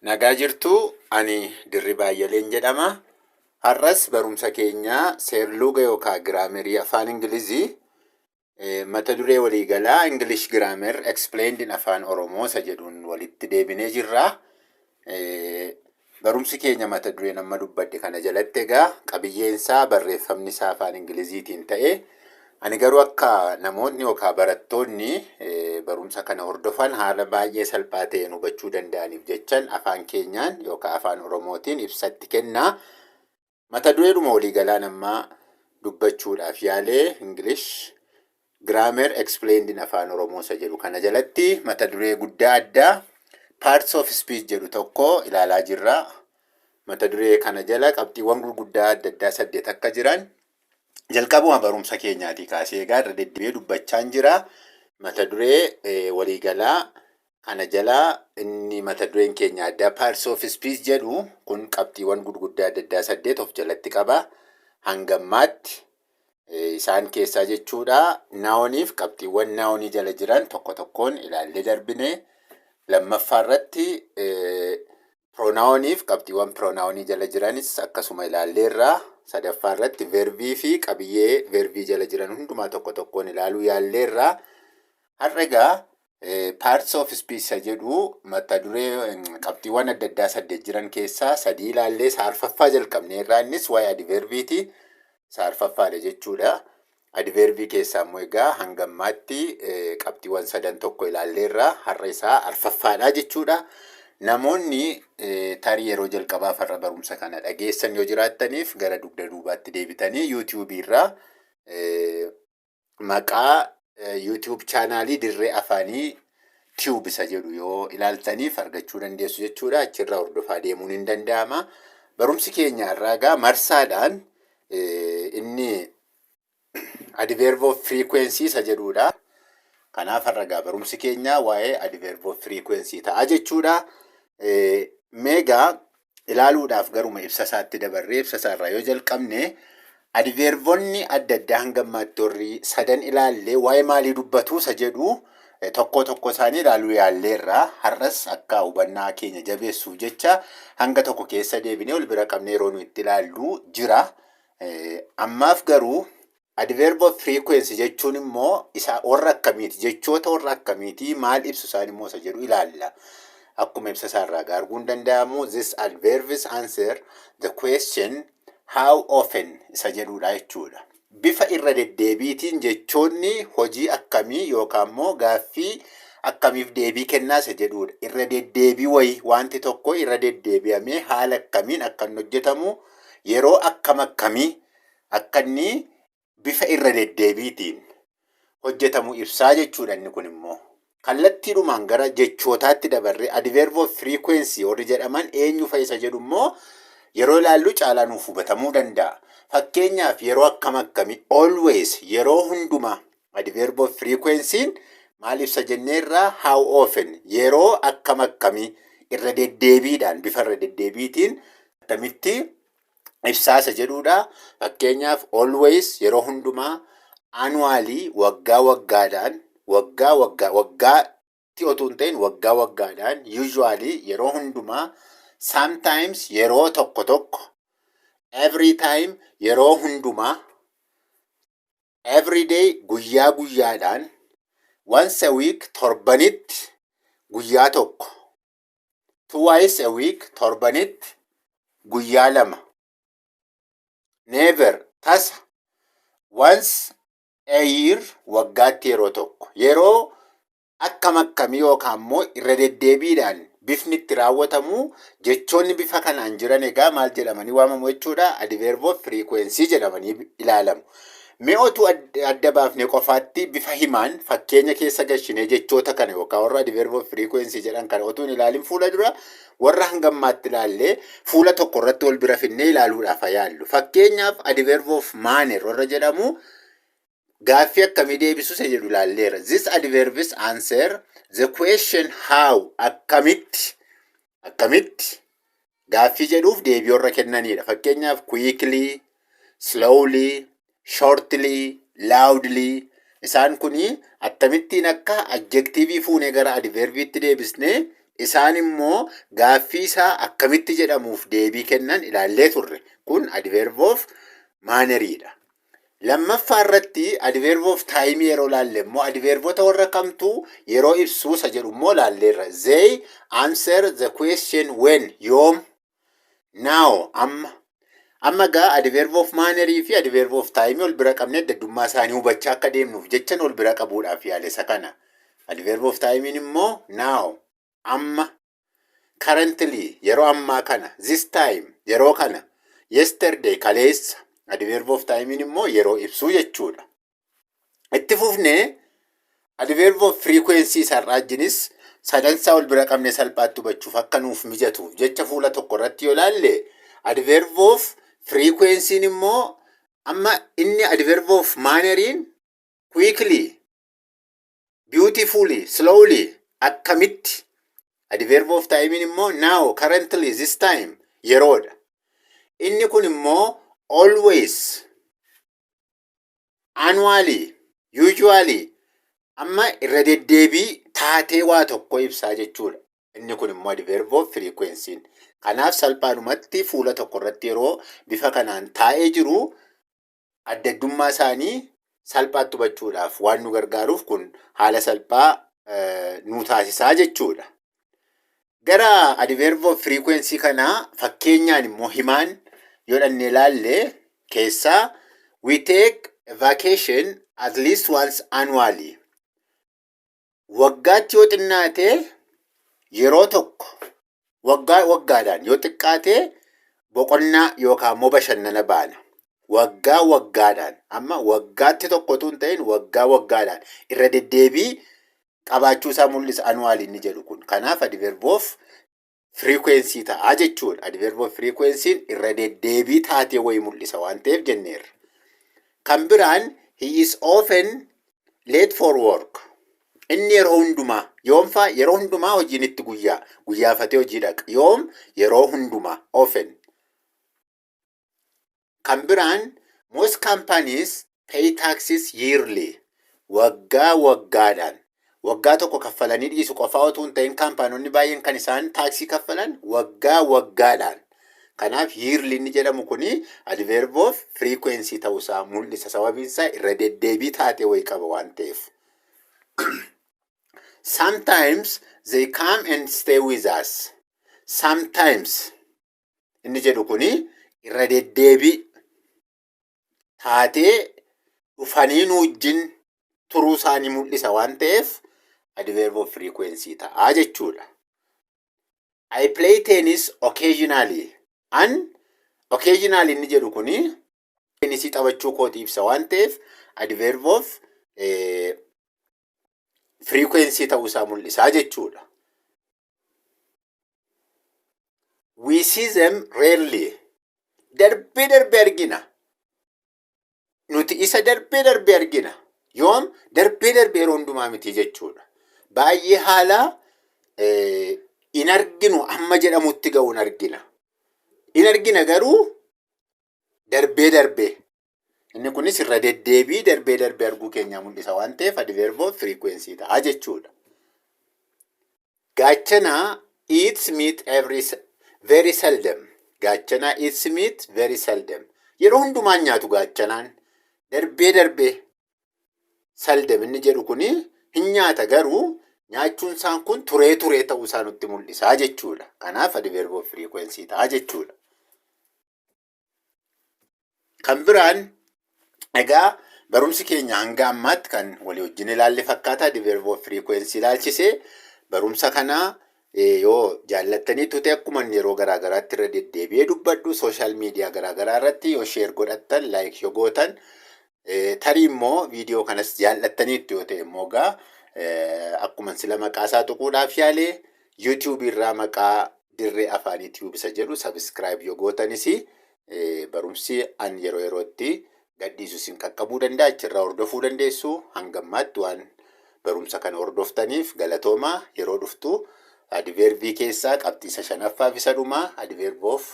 Nagaa jirtuu, ani Dirribaa Ayyaleen jedhama. Har'as barumsa keenya seerluga yookaan grammarii afaan Ingilizii mata duree waliigalaa "English Grammar Explained in Afaan Oromoo" isa jedhuun walitti deebinee jirra. Barumsi keenya mata dureen amma dubbadhe kana jalatti egaa qabiyyeen isaa barreeffamni isaa afaan Ingiliziitiin ta'e, ani garuu akka namoonni yookaan barattoonni barumsa kana hordofan haala baay'ee salphaa ta'een hubachuu danda'aniif jechan afaan keenyaan yookaan afaan Oromootiin ibsatti kenna. Mata dureedhuma waliigalaan ammaa dubbachuudhaaf yaalee, "English Grammar Explained in Afaan Oromoo" isa jedhu kana jalatti mata duree guddaa addaa "Parts of Speech" jedhu tokko ilaalaa jirra. Mata duree kana jala qabxiiwwan gurguddaa adda addaa saddeet akka jiran jalqabuma barumsa keenyaatii kaasee egaa irra deddeebi'ee dubbachaan jira. Mata duree waliigalaa kana jala inni mata dureen keenya addaa "Parts of Speech" jedhu kun qabxiiwwan gurguddaa adda addaa saddeet of jalatti qaba. Hangammaatti isaan keessaa jechuudha, nouniif qabxiiwwan nounii jala jiran tokko tokkoon ilaallee darbine. Lammaffaa irratti pronouniif qabxiiwwan pronounii jala jiranis akkasuma ilaalleerra. Sadaffaa irratti verbii fi qabiyyee verbii jala jiran hundumaa tokko tokkoon ilaaluu yaalleerra. Har'a egaa "Parts of Speech" isa jedhu mata duree qabxiiwwan adda addaa saddeet jiran keessaa sadii ilaallee isa arfaffaa jalqabneerra. Innis waa'ee adverbiiti. Isa arfaffaadha jechuudha. Adverbii keessaa immoo egaa hangammaatti qabxiiwwan sadan tokko ilaalleerra. Har'a isaa arfaffaadha jechuudha. Namoonni tarii yeroo jalqabaaf har'a barumsa kana dhageessan yoo jiraattaniif, gara dugda duubaatti deebitanii YouTubeii irraa maqaa YouTube channelii Dirree Afaanii Tube isa jedhu yoo ilaaltaniif argachuu dandeessu jechuudha. Achirraa hordofaa deemuun hin danda'ama. Barumsi keenya irraa egaa marsaadhaan inni "Adverb of frequency" isa jedhudha. Kanaaf har'a egaa barumsi keenya waa'ee adverb of frequency ta'a jechuudha. Mee egaa ilaaluudhaaf garuma ibsa isaatti dabarree, ibsa isaarraa yoo jalqabne, adverbonni adda addaa hanga ammaatti warri sadan ilaallee waa'ee maalii dubbatu isa jedhu tokko tokko isaanii ilaaluu yaalleerra. Har'as akka hubannaa keenya jabeessuuf jecha hanga tokko keessa deebinee wal bira qabnee yeroo nu itti ilaallu jira. Ammaaf garuu adverb of frequency jechuun immoo isa warra akkamiiti, jechoota warra akkamiiti, maal ibsu isaan immoo isa jedhu ilaalla. Akkuma ibsa isaarraa arguun danda'amu, this adverbs answer the question "how often" isa jedhudha jechuudha. Bifa irra deddeebiitiin jechoonni hojii akkamii yookaan immoo gaaffii akkamiif deebii kennaa isa jedhudha. Irra deddeebii wayii, wanti tokko irra deddeebi'amee haala akkamiin akka inni hojjetamu, yeroo akkam akkamii akka inni bifa irra deddeebiitiin hojjetamu ibsaa jechuudha inni kun immoo. Kallattiidhumaan gara jechootaatti dabarree adverb of frequency warri jedhaman eenyu fa'a isa jedhu immoo yeroo ilaallu caalaa nuuf hubatamuu danda'a. Fakkeenyaaf, yeroo akkam akkamii? Always, yeroo hundumaa. Adverb of frequency'n maal ibsa jenneerraa? How often, yeroo akkam akkamii, irra deddeebiidhaan, bifa irra deddeebiitiin akkamitti ibsaa isa jedhudha. Fakkeenyaaf, always, yeroo hundumaa; annually, waggaa waggaadhaan, waggaa waggaa waggaatti otoo hin ta'in waggaa waggaadhaan; usually, yeroo hundumaa; sometimes, yeroo tokko tokko; every time, yeroo hundumaa; every day, guyyaa guyyaadhaan; once a week, torbanitti guyyaa tokko; twice a week, torbanitti guyyaa lama; never, tasa; once a year, waggaatti yeroo tokko. Yeroo akkam akkamii yookaan immoo irra deddeebiidhaan bifni itti raawwatamu, jechoonni bifa kanaan jiran egaa maal jedhamanii waamamu jechuudha? Adverb of frequency jedhamanii ilaalamu. Mee otuu adda baafnee qofaatti bifa himaan fakkeenya keessa gashinee jechoota kana yookaan warra adverb of frequency jedhan kana otuu hin ilaalin fuula dura, warra hangammaatti ilaallee fuula tokko irratti wal bira finnee ilaaluudhaaf yaallu. Fakkeenyaaf, adverb of manner warra jedhamu gaaffii akkamii deebisu isa jedhu ilaalleera. This adverbs answer the question how, akkamitti, akkamitti gaaffii jedhuuf deebii warra kennanidha. Fakkeenyaaf, quickly, slowly, shortly, loudly. Isaan kuni akkamittiin akka adjectiveii fuunee gara adverbiitti deebisnee Isaan immoo gaaffii isaa akkamitti jedhamuuf deebii kennan ilaallee turre. Kun adverb of manneriidha. Lammaffaa irratti adverb of time yeroo laalle immoo adverbota warra kamtu yeroo ibsuu isa jedhu immoo laalleerra. They answer the question when, yoom, now, amma. Amma gaa adverb of mannerii fi adverb of time wal bira qabnee adda addummaa isaanii hubachaa akka deemnuuf jechan wal bira qabuudhaaf yaale isa kana. Adverb of time immoo now, amma, currently, yeroo ammaa kana, this time, yeroo kana, yesterday, kaleessa. Adverb of time immoo yeroo ibsuu jechuudha. Itti fufnee adverb of frequency isarraa wajjinis sadansaa wal bira qabnee salphaatti hubachuuf akka nuuf mijatuuf jecha fuula tokko irratti yoo ilaalle, adverb of frequency immoo amma inni adverb of manneriin quickly, beautifully, slowly, akkamitti. Adverb of time immoo now, currently, this time, yeroodha. Inni kun immoo always, annually, usually, amma irra deddeebii taatee waa tokko ibsaa jechuudha. Inni kun immoo adverb of frequency. Kanaaf salphaadhumatti fuula tokko irratti yeroo bifa kanaan taa'ee jiru adda addummaa isaanii salphaatti hubachuudhaaf waan nu gargaaruuf kun haala salphaa nu taasisaa jechuudha. Gara adverb of frequency kanaa fakkeenyaan immoo himaan yoo dhannee ilaalle keessaa, we take a vacation at least once annually. Waggaatti yoo xinnaate yeroo tokko, waggaa waggaadhaan yoo xiqqaate boqonnaa yookaan immoo bashannana baana. Waggaa waggaadhaan, amma waggaatti tokko utuu hin ta'in waggaa waggaadhaan irra deddeebii qabaachuu isaa mul'isa annually inni jedhu kun. Kanaaf adverb of frequency ta'aa jechuudha. Adverb of frequency irra deddeebii taatee wayii mul'isa waan ta'eef jenneerra. Kan biraan, he is often late for work. Inni yeroo hundumaa, yoom faa, yeroo hundumaa hojiin itti guyyaa guyyaafatee hojii dhaqa. Yoom? Yeroo hundumaa, often. Kan biraan, most companies pay taxes yearly. Waggaa waggaadhaan. Waggaa tokko kaffalanii dhiisu qofaa otoo hin ta'in, kaampaanonni baay'een kan isaan taaksii kaffalan waggaa waggaadhaan. Kanaaf yearly inni jedhamu kuni adverb of frequency ta'uusaa mul'isa. Sababiin isaa irra deddeebii taatee wayii qaba waan ta'eef. Sometimes they come and stay with us. Sometimes inni jedhu kuni irra deddeebii taatee dhufanii nu wajjin turuu isaanii mul'isa waan ta'eef adverb of frequency ta'aa jechuudha. I play tennis occasionally. An occasionally inni jedhu kuni teenisii taphachuu kooti ibsa waan ta'eef adverb of frequency ta'uusaa mul'isaa jechuudha. We see them rarely. Darbee darbee argina. Nuti isa darbee darbee argina. Yoom? Darbee darbee, yeroo hundumaa miti jechuudha. Baay'ee haala in arginu amma jedhamutti ga'uun argina. In argina garuu darbee darbee. Inni kunis irra deddeebii darbee darbee arguu keenyaa mul'isa waan ta'eef adverb of frequency ta'a jechuudha. Gaachanaa eats meat every very seldom. Gaachanaa eats meat very seldom. Yeroo hundumaan nyaatu Gaachanaan, darbee darbee. Seldom inni jedhu kuni hin nyaata garuu nyaachuun isaan kun turee turee ta'uu isaa nutti mul'isaa jechuudha. Kanaaf adverb of frequency ta'a jechuudha. Kan biraan egaa barumsi keenya hanga ammaatti kan walii wajjin ilaalle fakkaata adverb of frequency ilaalchisee. Barumsa kanaa yoo jaallattanii tute, akkuma inni yeroo garaagaraatti irra deddeebi'ee dubbadhu, social media garaagaraa irratti yoo share godhattan, like yoo gootan, tarii immoo viidiyoo kanas jaallattaniitu yoo ta'e immoo gaa akkuma sila maqaa isaa tuquudhaaf yaalee, YouTube irraa maqaa Dirree Afaanii Tube isa jedhu subscribe yoo gootanis barumsi an yeroo yerootti gadhiisu isin qaqqabuu danda'a, achirraa hordofuu dandeessu. Hanga ammaatti waan barumsa kana hordoftaniif galatoomaa. Yeroo dhuftu adverbii keessaa qabxii isa shanaffaaf isa dhumaa, adverb of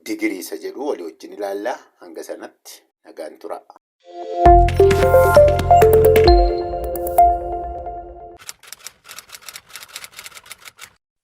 degree isa jedhu walii wajjin ilaalla. Hanga sanatti nagaan tura.